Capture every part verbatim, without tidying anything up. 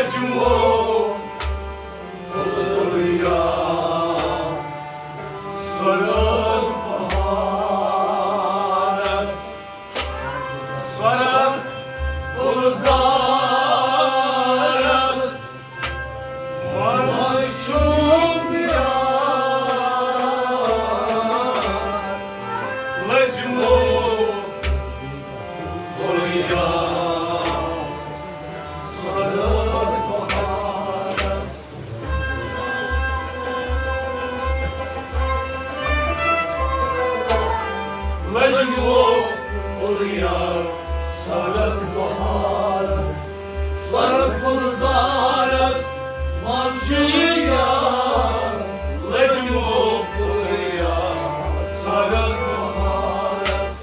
لجمو پُلیا سرد بہارس، سرد گلزارس منٛز چھُم یار لجمو پُلیا سرد بہارس۔ لجمو پُلیا سرد بہارس، سرد گلزارس منٛز چھُم یار لجمو پُلیا سرد بہارس۔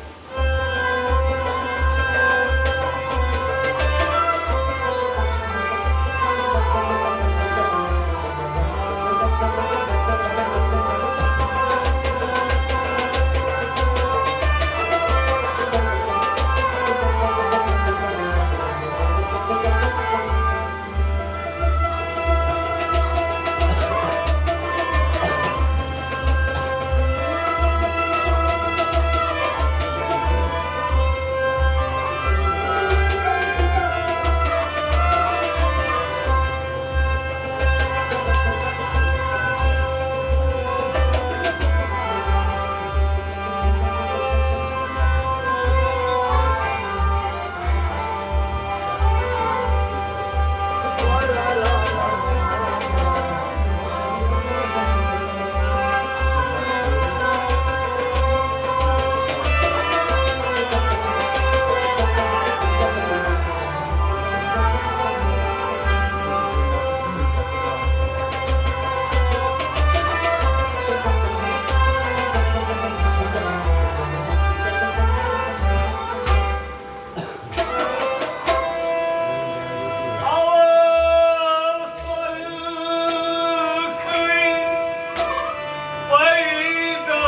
اول سورُے پیدا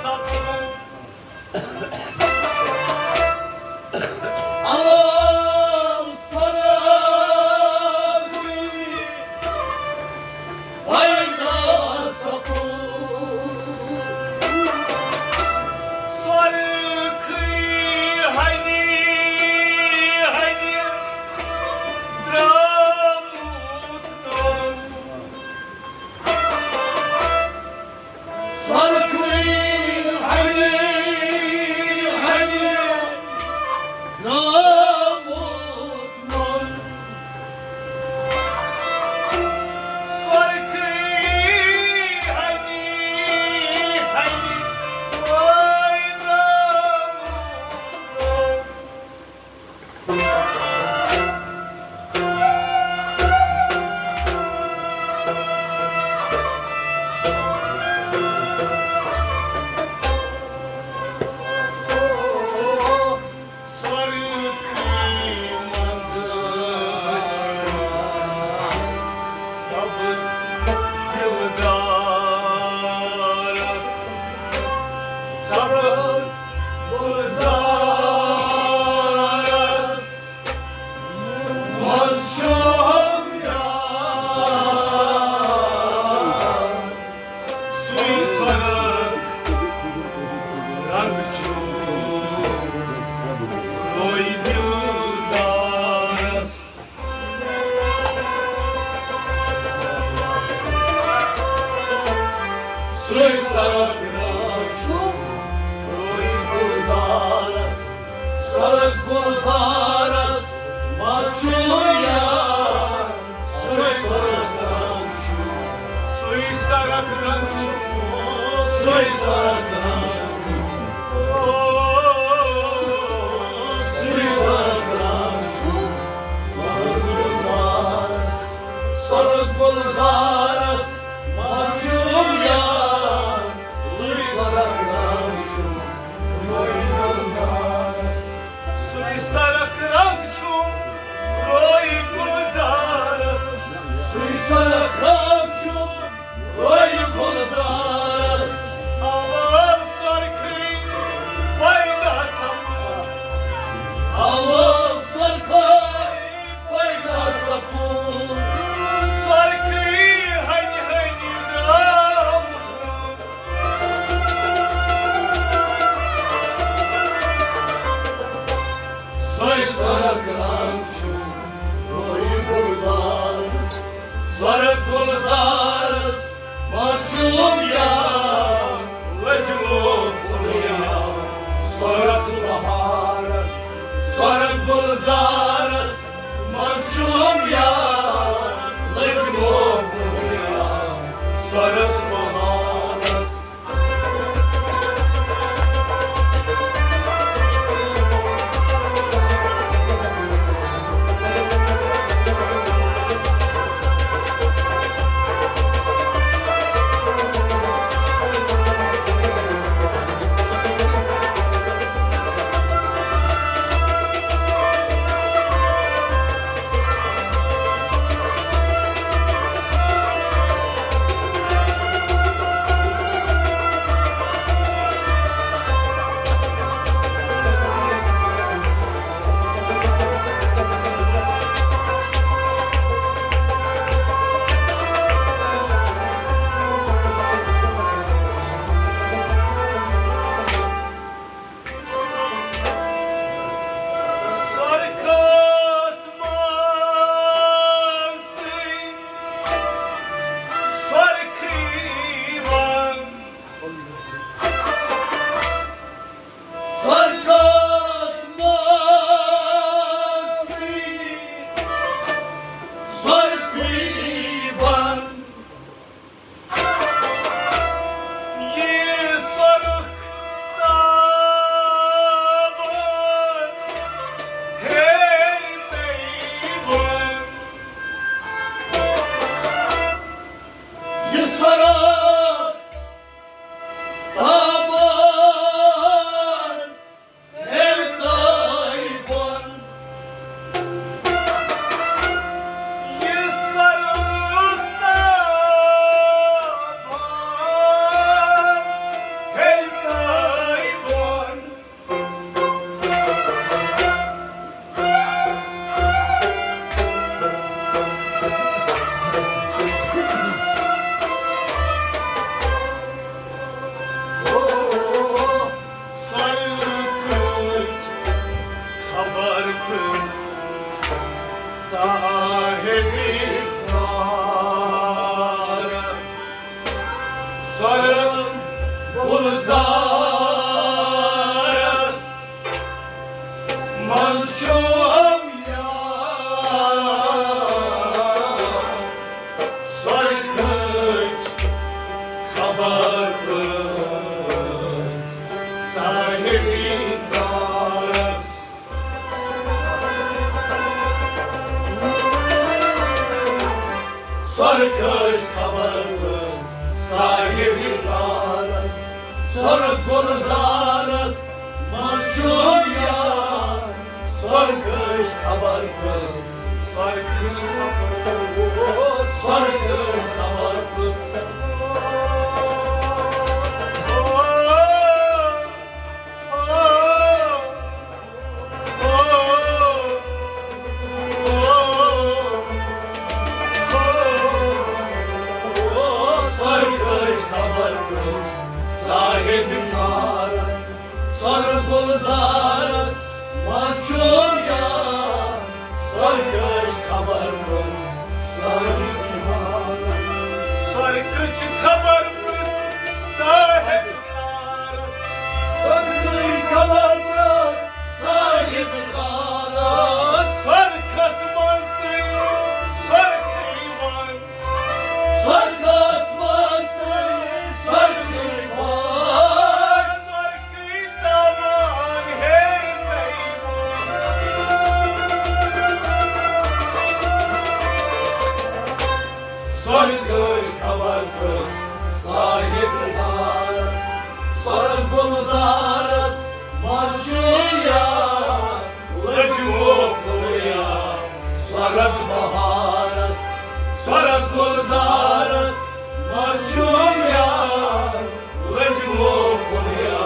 سپدُن۔ اول سورُے پیدا سپُد۔ سورُے ہنہِ ہنہِ درٛامُت نوٚو۔ سورُے ہنہِ ہنہِ درٛامُت نوٚو۔ سورُے ہنہِ ہنہِ وٲے درٛامُت نوٚو۔ سورُے منٛز چھُ سبز دِلدارس، سبز گلزارس منٛز چھُم یار۔ سُے سرد رنگ چھُ روے دِلدارس۔ سُے سرد رنگ چھُ روے گلزارس، سرد گلزارس منٛز چھُم یار۔ سُے سرد رنگ چھُ، سُے سرد رنگ چھُ، سُے سرد رنگ چھُ، سُے سرد رنگ چھُ۔ سرد گلزارس، سرد گلزارس منٛز چھُم یار۔ سُے سرد رنگ چھُ، روے دِلدارس۔ سُے سرد رنگ چھُ روے گلزارس۔ سُے سرد رنگ چھُ روے گلزارس۔ اول سرخی پیدا سپُد۔ اول سرخی پیدا سپُد۔ غریبن۔ یہِ سۄرُکھ تابان ہیٚرِ تَے بۄن۔ یہِ سۄرُکھ تابان ہیٚرِ تَے بۄن۔ یہِ سۄرُکھ تابان ہیٚرِ تَے بۄن۔ سۄرُکھ خبر پرٛژھ صاحبِ کارس۔ سۄرُکھ گُلزارس منٛز چھُم یار۔ سۄرُکھ خبر پرٛژھ صاحبِ کارس۔ سۄرُکھ خبر پرٛژھ صاحبِ کارس۔ سۄرُکھ گُلزارس منٛز چھُم یار۔ سۄرُکھ خبر پرٛژھ۔ سۄرُکھ خبر پرٛژھ۔ سۄرُکھ خبر پرٛژھ۔ سۄرُکھ خبر پرٛژھ صاحبِ کارس۔ سۄرُکھ گُلزارس منٛز چھُم یار۔ سۄرُکھ خبر پرٛژھ صاحبِ کارس۔ سۄرُکھ خبر پرٛژھ صاحبِ کارس۔ سۄرُکھ خبر پرٛژھ صاحبِ کارس۔ سۄرُکھس منٛز ژٕے سۄرُکھٕے وَن۔ سۄرُکھس منٛز ژٕے سۄرُکھٕے وَن۔ سۄرُکھٕے تابان ہیٚرِ تَے بۄن۔ سۄرُکھ خبر پرٛژھ صاحبِ کارس۔ سۄرُکھ گُلزارس منٛز چھُم یار۔ لٔجمو پھُلیہ سۄرُکھ بہارس۔ سۄرُکھ گُلزارس منٛز چھُم یار۔ لٔجمو پھُلیہ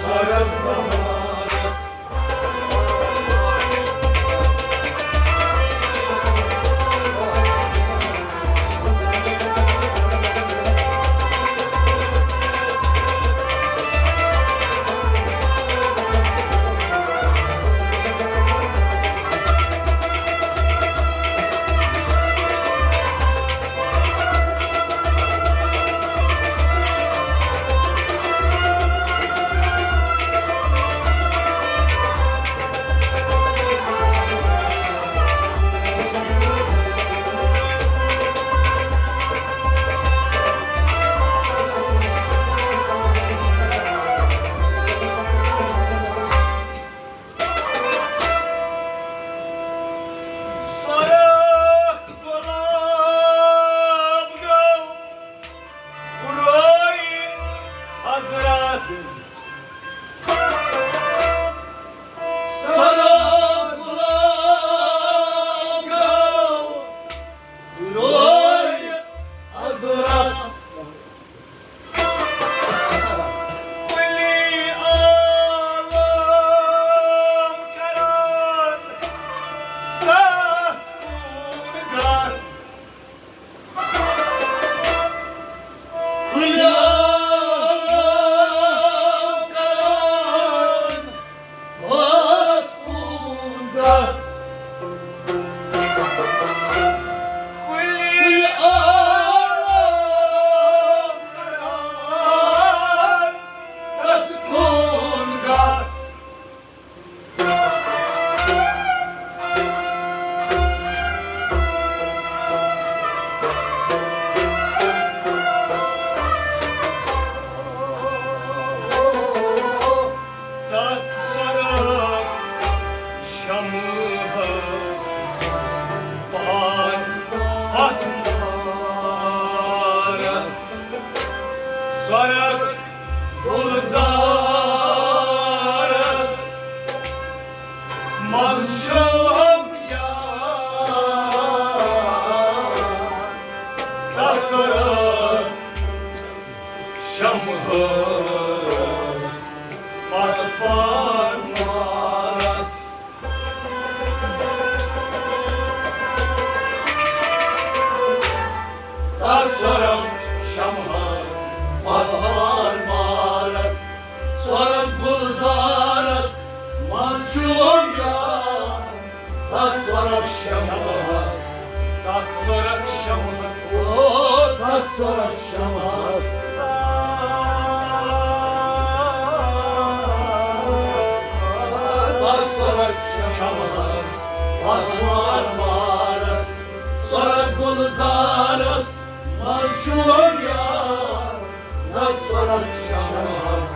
سۄرُکھ بہارس۔ شمہس پتھ پرمارس۔ تس سۄرخ شمہس پتھ پرمارس، سۄرخ گلزارس منٛز چھُ یار۔ تس سۄرخ شمہس، تس سۄرخ شمہس، او تس سۄرخ شمہس، تس سۄرخ شمہس، پتھ پرمارس، سۄرخ گلزارس منٛز چھُ یار۔ تس سۄرخ شمہس،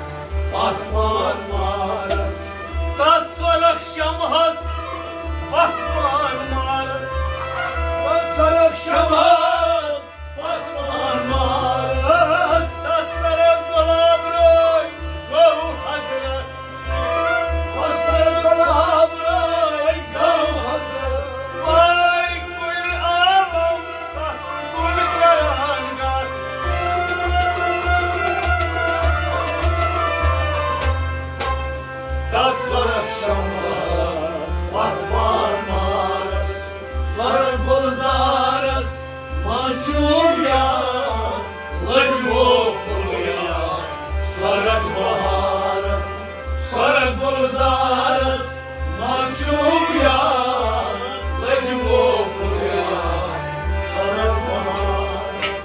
پتھ پرمارس۔ تس سۄرخ شمہس، پتھ پرمارس۔ تس سۄرخ شمہس، پتھ پرمارس۔ تس سۄرخ گۄلاب رٲے گوٚو حضرت۔ وسر گۄلاب رٲے گوٚو حضرت۔ وٲے کُلۍ عالم، تتھ کُن کران گتھ۔ تس سۄرخ شمہس، پتھ پرمارس، سۄرخ گلزارس منٛز چھُ یار۔ لٔجمو پھُلیا سۄرخ بہارس، سۄرخ گلزارس منٛز چھُ یار۔ لٔجمو پھُلیا سۄرخ بہارس۔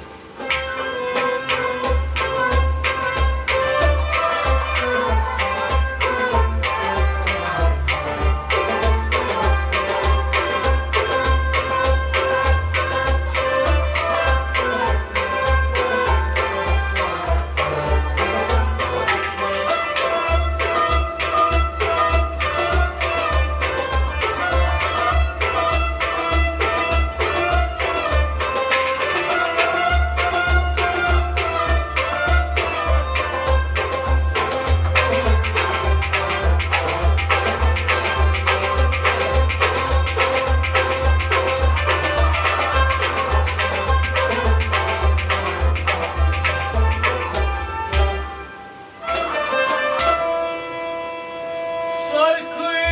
سۄرخٕے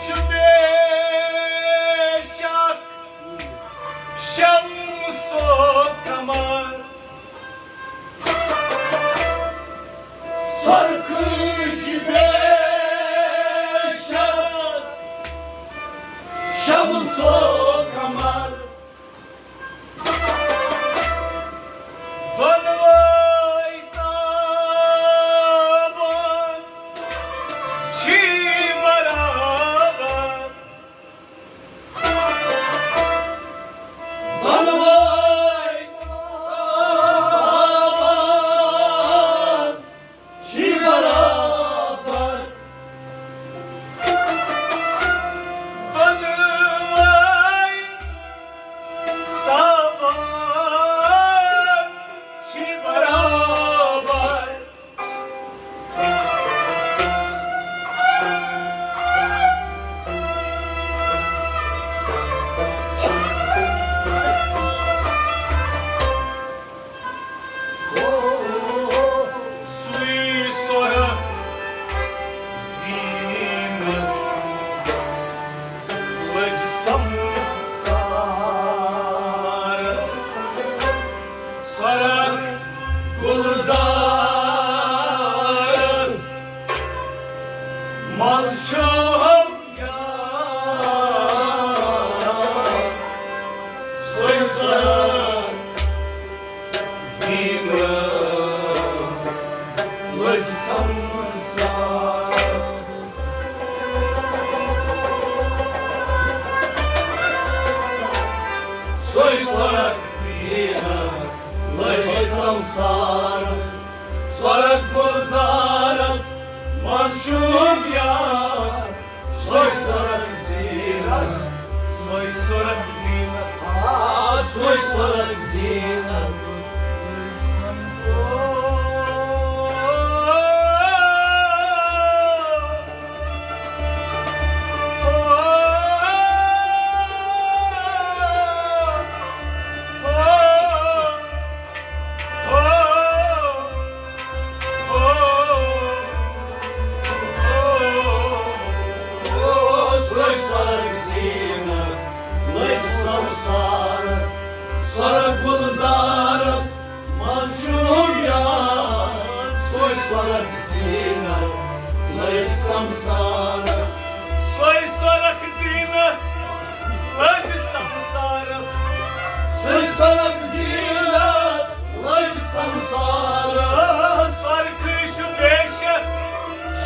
چھُ پیش اکھ شمس و قمر۔ سۄرخٕے چھُ پیش اکھ شمس و قمر۔ دۄنوَے تابان چھی برابر۔ دۄنوَے تابان چھی برابر۔ دۄنوَے تابان چھی برابر۔ سُے سۄرخ زیٖنت لٔج سمسارس۔ سۄرخ گُلزارس منٛز چھُ یار۔ سۄے سۄرخ زیٖنت لٔج سمسارس۔ سۄے سۄرخ زیٖنت لٔج سمسارس۔ سۄرخ گُلزارس منٛز چھُ یار۔ سۄے سۄرخ زیٖنت، سۄے سۄرخ زیٖنت، آ، سۄے سۄرخ زیٖنت۔ سمسارس۔ سۄے سۄرخ زیٖنت لٔج سمسارس۔ سۄے سۄرخ زیٖنت لٔج سمسارس۔ سۄرخٕے چھُ بے شک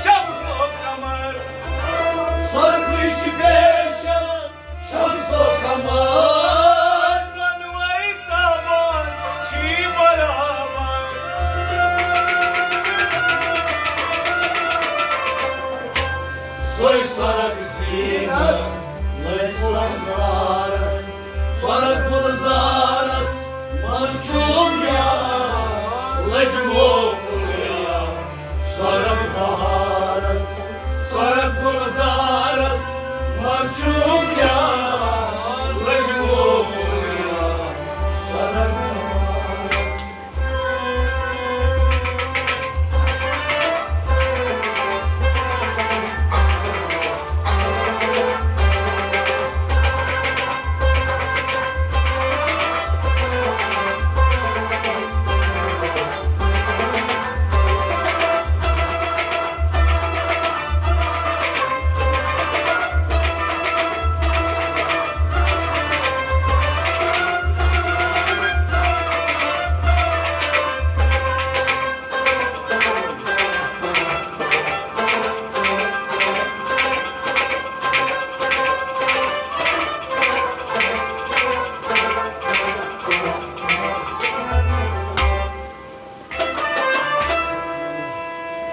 شمس و قمر۔ سۄرخٕے چھُ بے شک شمس و قمر۔ دۄنوَے تابان چھی برابر۔ سۄے سۄرخ زیٖنت لٔج سمسارس۔ سۄرخ گُلزارس منٛز چھُم یار لٔجمو پُلیا۔ سۄرخ بہارس، سۄرخ گُلزارس منٛز چھُم یار لٔجمو پُلیا۔ سۄرخ بہارس۔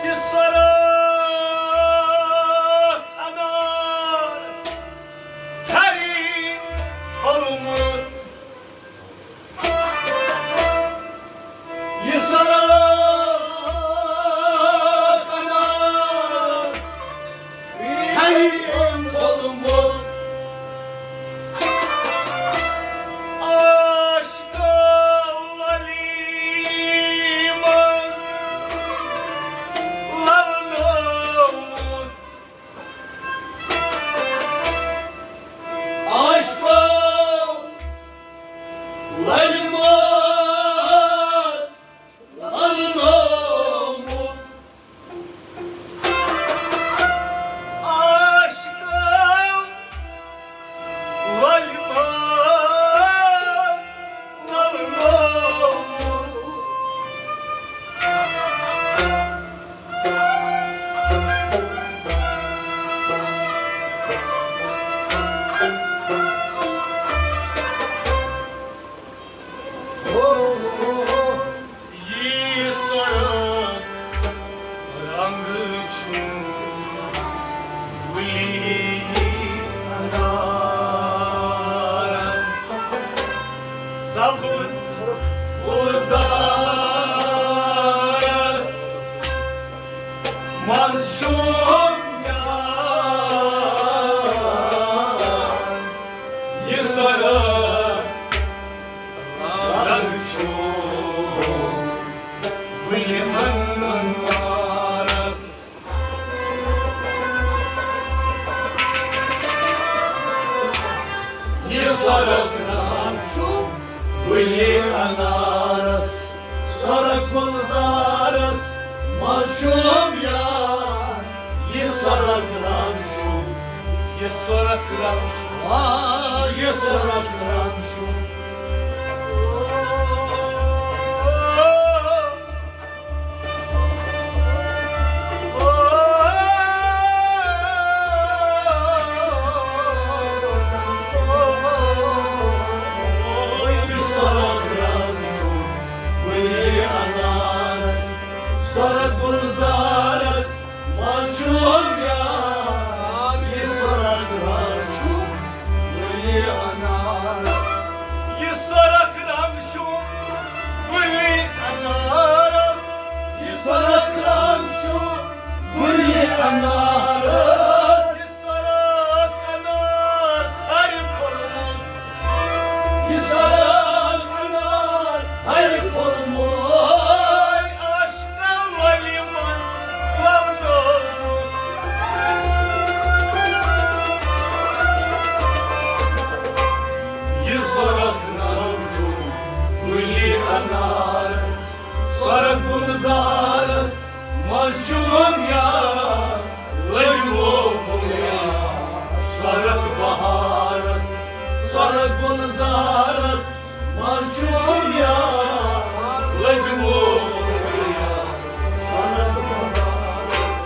یہِ سۄرخ انار تھری پھوٚلمُت۔ یہِ سۄرخ انار تھری پھوٚلمُت۔ عاشقو ولی منٛز لولومُت۔ عاشقو للہِ منٛز لولومُت۔ عاشقو للہِ منٛز لولومُت۔ یہِ سۄرخ رنگ چھُ گُلی انارس، سبز گلزارس منٛز چھُم یار یہِ سۄرخ رنگ چھُ گُلہِ انارس۔ یہِ سۄرخ رنگ چھُ گُلہِ انارس، سۄرخ گُلزارس منٛز چھُم یار۔ یہِ سۄرخ رنگ چھُ، یہِ سۄرخ رنگ چھُ، آ، یہِ سۄرخ رنگ چھُ۔ سۄرخ گُلزارس منٛز چھُم یار، یہِ سۄرخ رنگ چھُ گُلہِ انارس۔ یہِ سۄرخ رنگ چھُ گُلہِ انارس۔ یہِ سۄرخ رنگ چھُ گُلہِ انارس۔ یہِ سۄرخ انار تھرِ پھوٚلمُت۔ یہِ سۄرخ انار تھرِ پھوٚلمُت۔ عاشقو ولی منٛز وۄپدومُت۔ یہِ سۄرخ رنگ چھُ گُلہِ انارس، سۄرخ گُلزارس منٛز چھُم یار، لٔج گُلزارس منٛز چھُم یار لٔجمُت یار سنت بہارس۔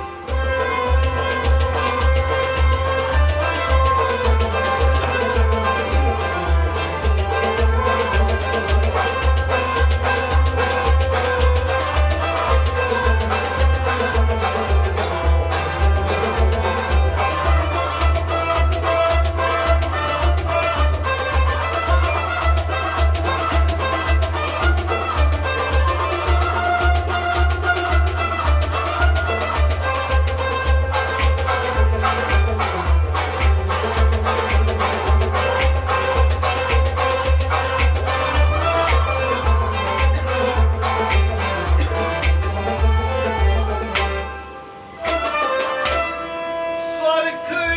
سۄرخٕے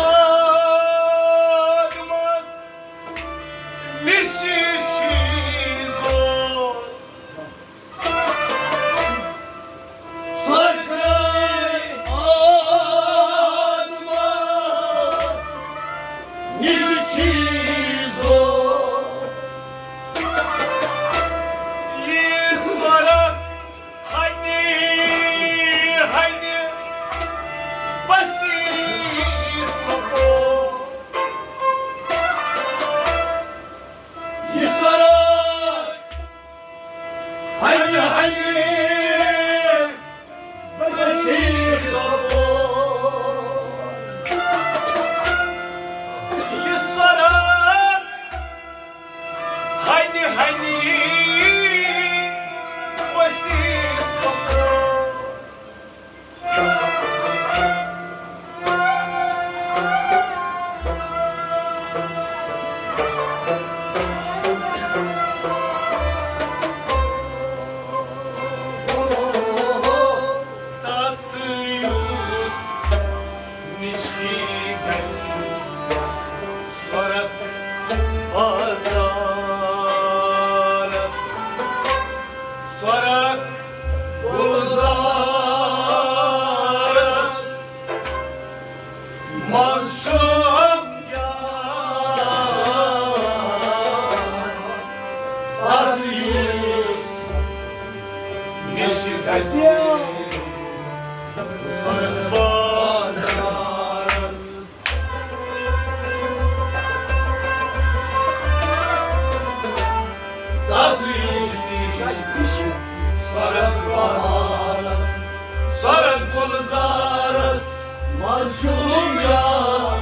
آدمس نِش چھی زور۔ سۄرخٕے آدمس نِش چھی زور۔ یہِ سۄرخ ہنہِ ہنہِ بسی سپور۔ یہِ سۄرخ ہنہِ ہنہِ بسی سپور۔ یہِ سۄرخ ہنہِ ہنہِ بسی سپور۔ تس یُس نِشی گژھِ سۄرخ بازارس، سۄرخ گُلزارس منٛز چھُم یار، تس یُس نِش گژھِ سۄرخ بازارس۔ تس یُس نِش سۄرخ بہارس، سۄرخ گُلزارس منٛز چھُم یار۔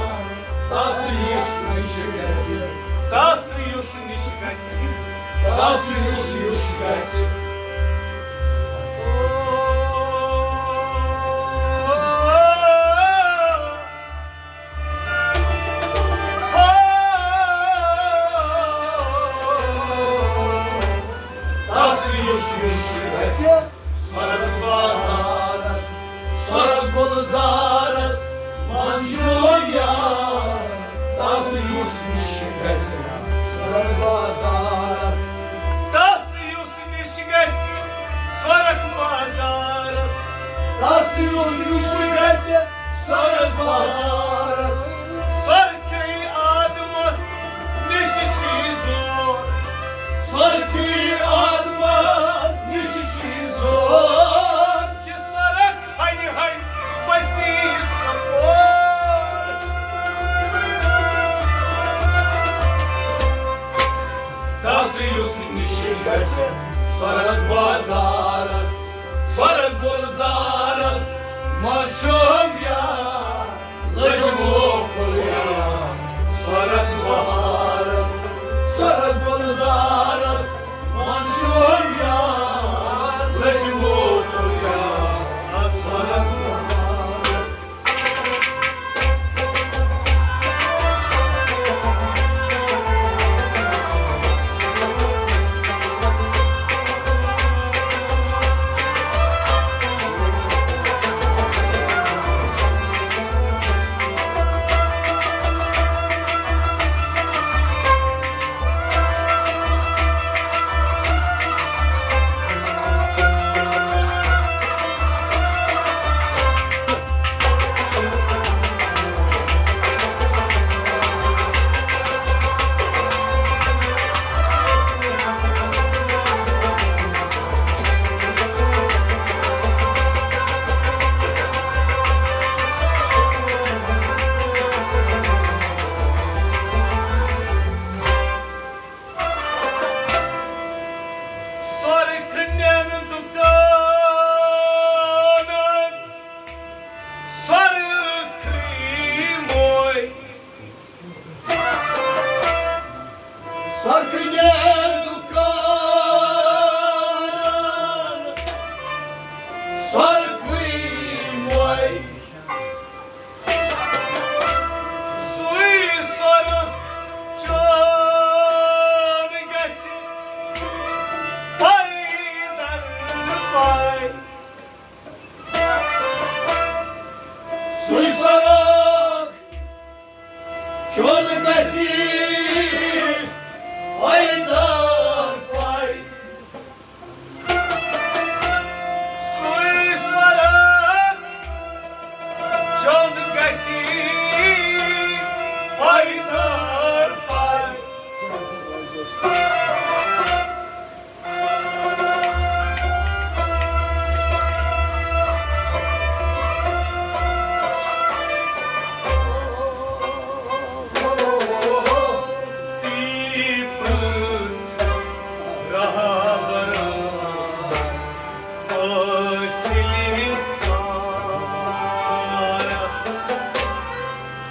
تس یُس نِش گژھِ، تس یُس نِش گژھِ، تس یُس یُس گژھِ۔ تس یُس نِش گژھِ سۄرخ بازارس، سۄرخ گُلزارس منٛز چھُم یار۔ تس یُس نِش گژھِ سۄرخ بازارس، تس یُس نِش گژھِ سۄرخ بازارس۔ تس یُس نِش گژھِ سۄرخ بازارس۔ سۄرخٕے آدمس نِش چھی زور۔ سۄرخٕے آدمس نِش چھی زور۔ یہِ سۄرخ ہنہِ ہنہِ بسی سپور۔ تس یُس نِش گژھِ سۄرخ بازارس، سۄرخ گُلزارس منٛز چھُم یار۔ لٔجمو پھُلیار سۄرخ بہارس، سۄرخ گُلزارس منٛز چھُم یار۔ لٔجمو پھُلیار سۄرخ بہارس۔ سۄرکھنٮ۪ن دُکانن سۄرکھٕے موے۔ سُے سۄرُکھ چون گژھِ پَے در پَے۔ سُے سۄرُکھ چون گژھِ پَے در پَے۔ سُے سۄرُکھ چون گژھِ پَے در پَے۔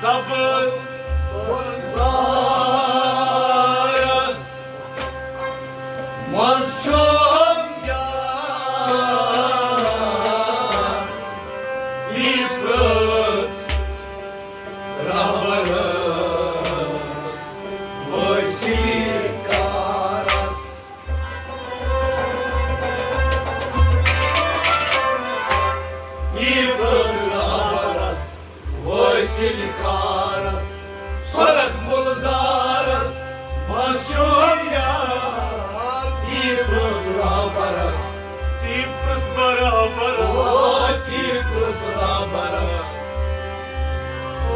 سبز گلزارس منٛز چھُم یار، یہِ پرٛژھ رہبرس وٲصِل کارس۔ یہِ پرٛژھ رہبرس وٲصِل کارس، سۄرُکھ گلزارس منٛز چھُم یار۔ تی پرٛژھ رہبرس، تی پرٛژھ رہبرس، او، تی پرٛژھ رہبرس۔ او،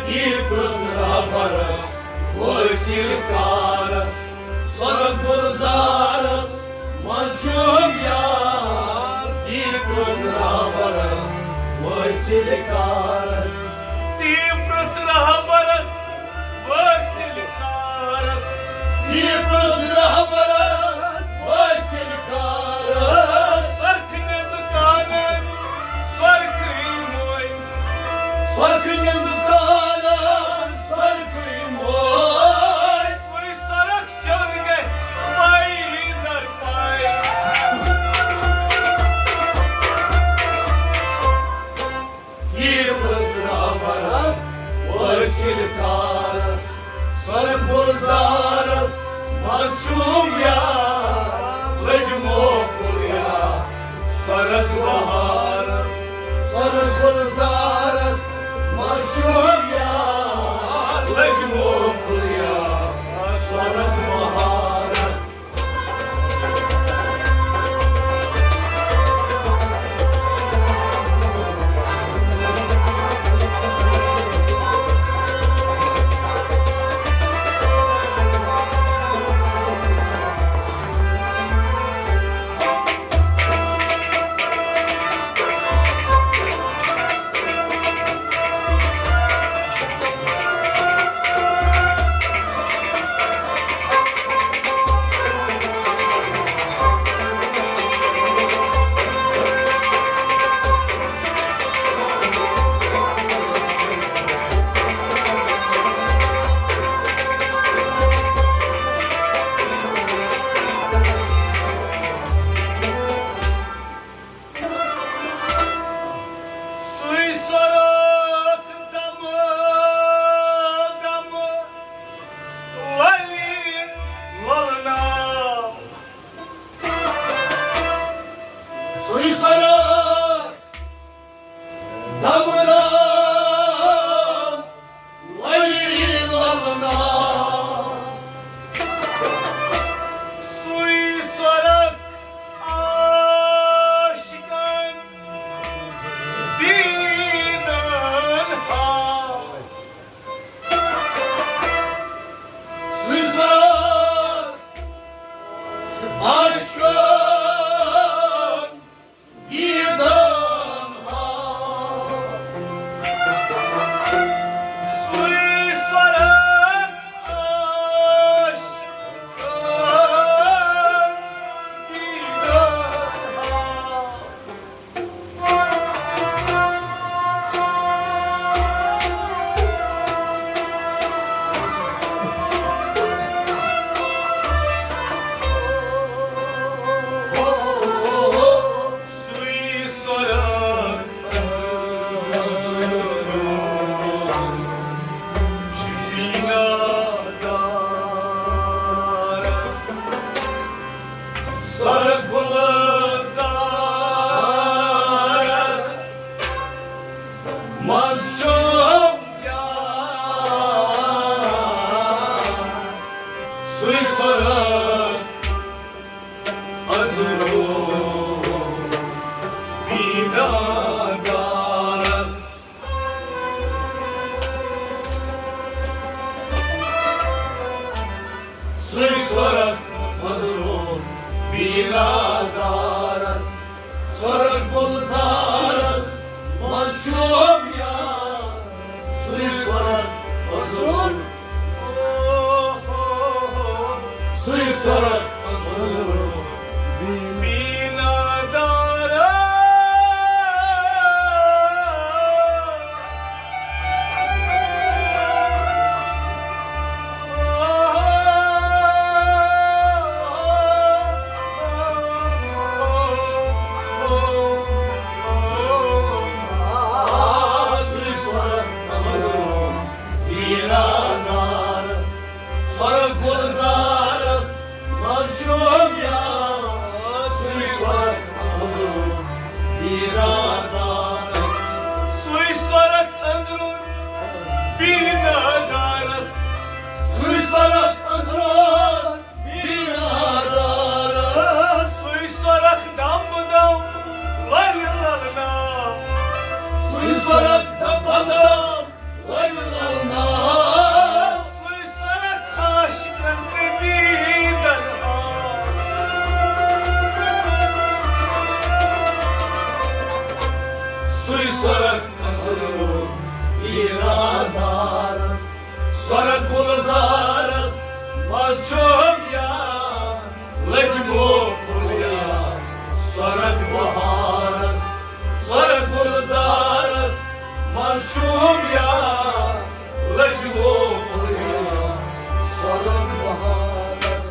یہِ پرٛژھ رہبرس، وٲصِل کارس، سۄرُکھ گلزارس منٛز چھُم یار۔ یہِ پرٛژھ رہبرس، وٲصِل کارس، تی پرٛژھ رہبرس، وٲصِل کارس۔ یہِ پرٛژھ رہبرس، وٲصِل کارس۔ سۄرکھنٮ۪ن دُکانن سۄرکھٕے موے۔ سۄرکھنٮ۪ن دُکانن سۄرکھٕے موے۔ سُے سۄرُکھ چون گژھِ پَے در پَے۔ یہِ پرٛژھ رہبرس، وٲصِل کارس، سۄرُکھ گلزارس منٛز چھُم یار۔ لٔجمو پھُلیہ سۄرُکھ بہارس، سۄرُکھ گلزارس منٛز چھُم یار۔ لٔجمو پھُلیہ سۄرُکھ بہارس۔ سۄرَکھ أنٛزرو بیٖنادارَس۔ سُے سۄرَکھ أنٛزرو بیٖنادارَس۔ سۄرَکھ گُلزارَس منٛز چھُم یار۔ سُے سۄرَکھ أنٛزرو، سُے سۄرَکھ أنٛزرو بیٖنادارَس۔ سۄرَکھ گُلزارَس منٛز چھُم یار۔ سُے سۄرَکھ أنٛزرو بیٖنادارَس۔ سُے سۄرَکھ أنٛزرو بیٖنادارَس۔ سُے سۄرَکھ أنٛزرو بیٖنادارَس۔ سُے سۄرَکھ دَم دَم لَرِ لَلنا۔ سُے سۄرَکھ دَم دَم لَرِ لَلنا۔ سُے سۄرَکھ عاشقَن ژےٚ دیٖدَن ہاو۔ سُے سۄرَکھ أنٛزرو بیٖنادارَس۔ سۄرَکھ گُلزارَس منٛز چھُم یار۔ لٔجمو پھُلیار سۄرَکھ بہارَس۔ سۄرَکھ گُلزارَس منٛز چھُم یار۔ لٔجمو پھُلیار سۄرَکھ بہارَس۔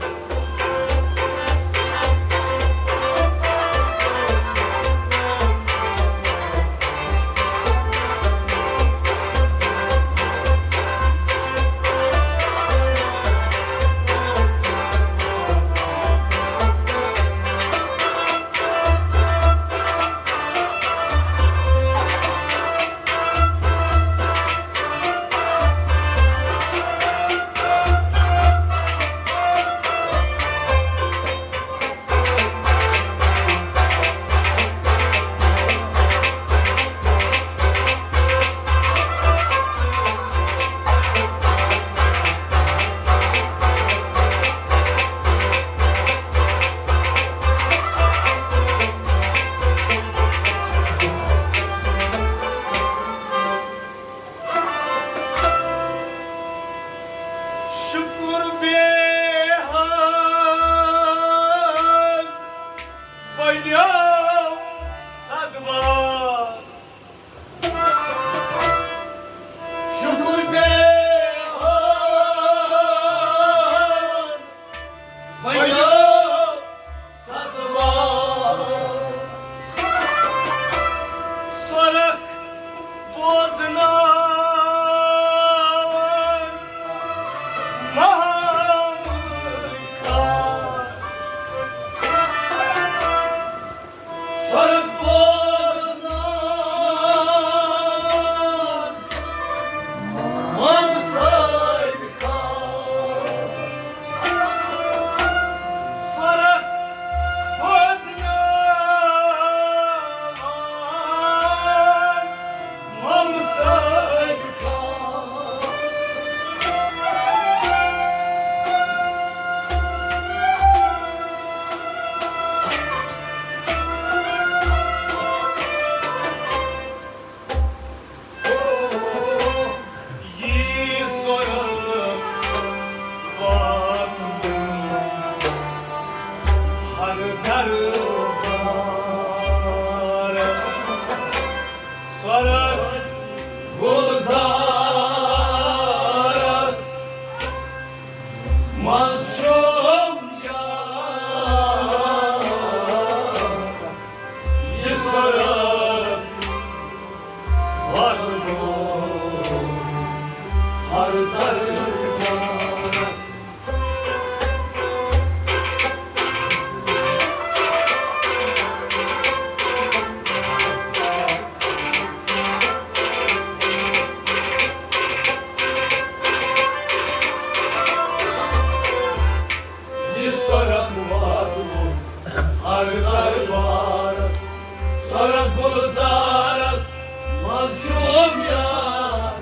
یار،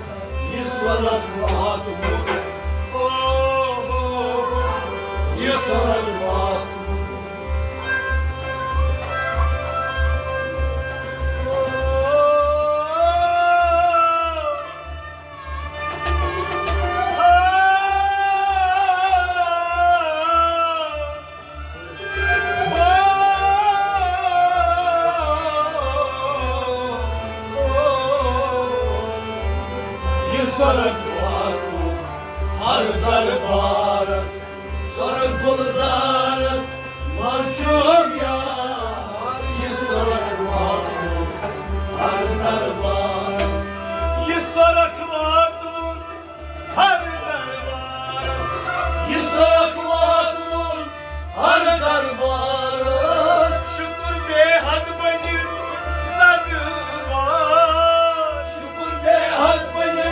یہِ سۄرَتھ واتمُت۔ او، او، او، یہِ سۄرَتھ واتمُت۔ یہِ سۄرَتھ واتمُت ہر دربارس، سۄرَتھ گُلزارس منٛز چھُم یار۔ یہِ سۄرَتھ واتمُت ہر دربارس، یہِ سۄرَتھ واتمُت ہر دربارس، یہِ سۄرَتھ واتمُت ہر دربارس۔ شُکُر بے حد بنہِ صد بار۔ شُکُر بے حد بنہِ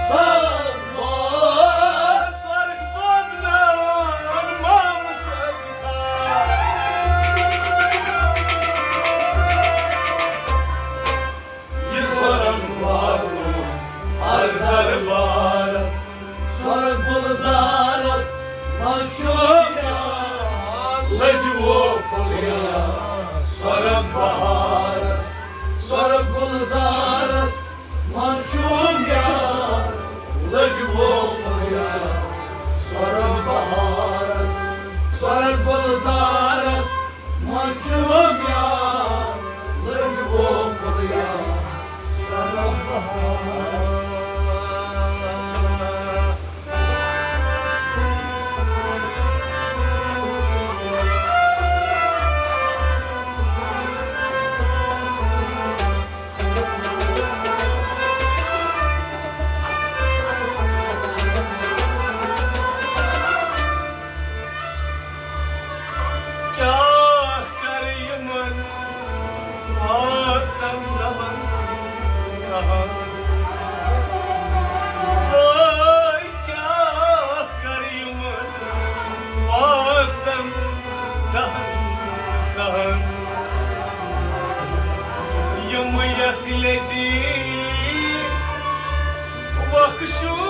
صد بار۔ سۄرَتھ بوزناوان مامہٕ سۭتۍ کار۔ یہِ سۄرَتھ واتمُت ہر دربارس، سۄرَتھ گُلزارس منٛز چھُم یار۔ لٔجہِ ووکھُل یار سۄرَتھ بہارس، سۄرَتھ گُلزارس منٛز چھُم یار۔ لٔجہِ ووکھُل یار سۄرَتھ بہارس، سۄرَتھ گُلزارس منٛز چھُم یار، لٔج ووکھُل یار، سۄرَتھ بہارس۔ کیٛاہ کرٕ یِمن پانٛژن دۄہن کہن؟ وٲے کیٛاہ کرٕ یِمن پانٛژن دۄہن کہن؟ یِم یتھ لیٚجہِ وقت شو